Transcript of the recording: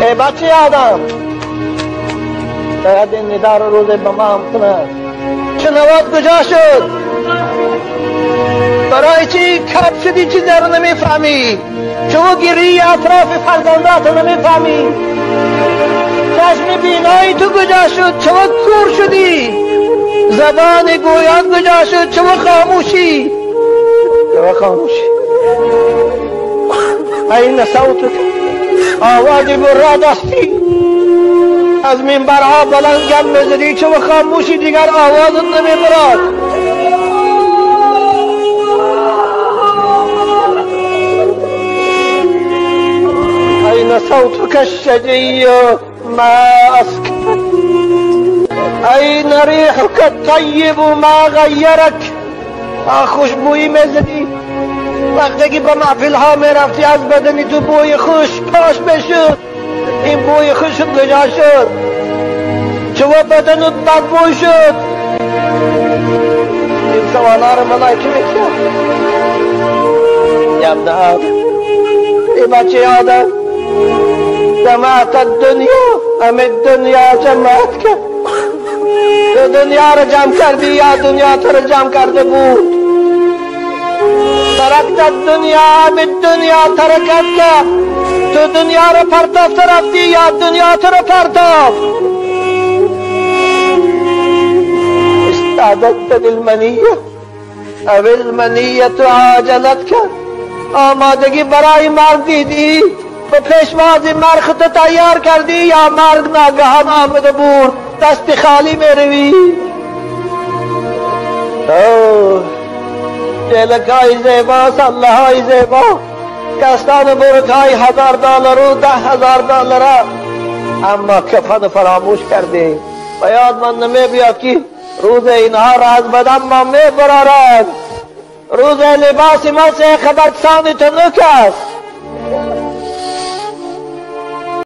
ای بچه آدم، باید این ندا رو روز به ما هم کنند. شنوات کجا شد؟ برای چی کپ شدی؟ چیزی رو نمیفهمی؟ چو گیری اطراف فرزندات رو نمیفهمی؟ چشم بینایی تو کجا شد؟ چو کور شدی؟ زبان گویان کجا شد؟ چو خاموشی؟ چو خاموشی؟ این صوتك آواز برا دستی از منبرها بلند گم میزدی، چو خاموشی دیگر آواز نمیبراد. أين صوتك الشجي ما أسكتك؟ أين ريحك الطيب ما غيرك؟ خوشبویی میزدی وقتی که به محفل ها میرفتی، از بدنی تو بوی خوش پاش بشد. این بوی خوش کجا شد؟ چو بدنت بدبوی شد؟ این سوالا رو ملائکه میکرد. یا ابن آدم، ای بچه آدم، جمعت الدنیا ام الدنیا جمعت کرد. تو دنیا رو جمع کردی یا دنیا تو رو جمع کرده بود؟ ترکت الدنیا ام الدنیا ترکت کرد. تو دنیا رو پرتافت رفتی یا دنیا تو رو پرتافت؟ استعددت للمنیه او المنیه عاجلتک. آمادگی برای مرگ دیدی؟ به پیشواز مرگ تو تیار کردی یا مرگ ناگهان آمده بود دست خالی میروی؟ جلک های زیبا، سله های زیبا، کستان برک های $1000 و $10,000، اما کفن فراموش کردی. و یاد من نمی بیاد که روز اینها را از بدن ما می برارد. روز لباس ما سه خبرسان تنک است.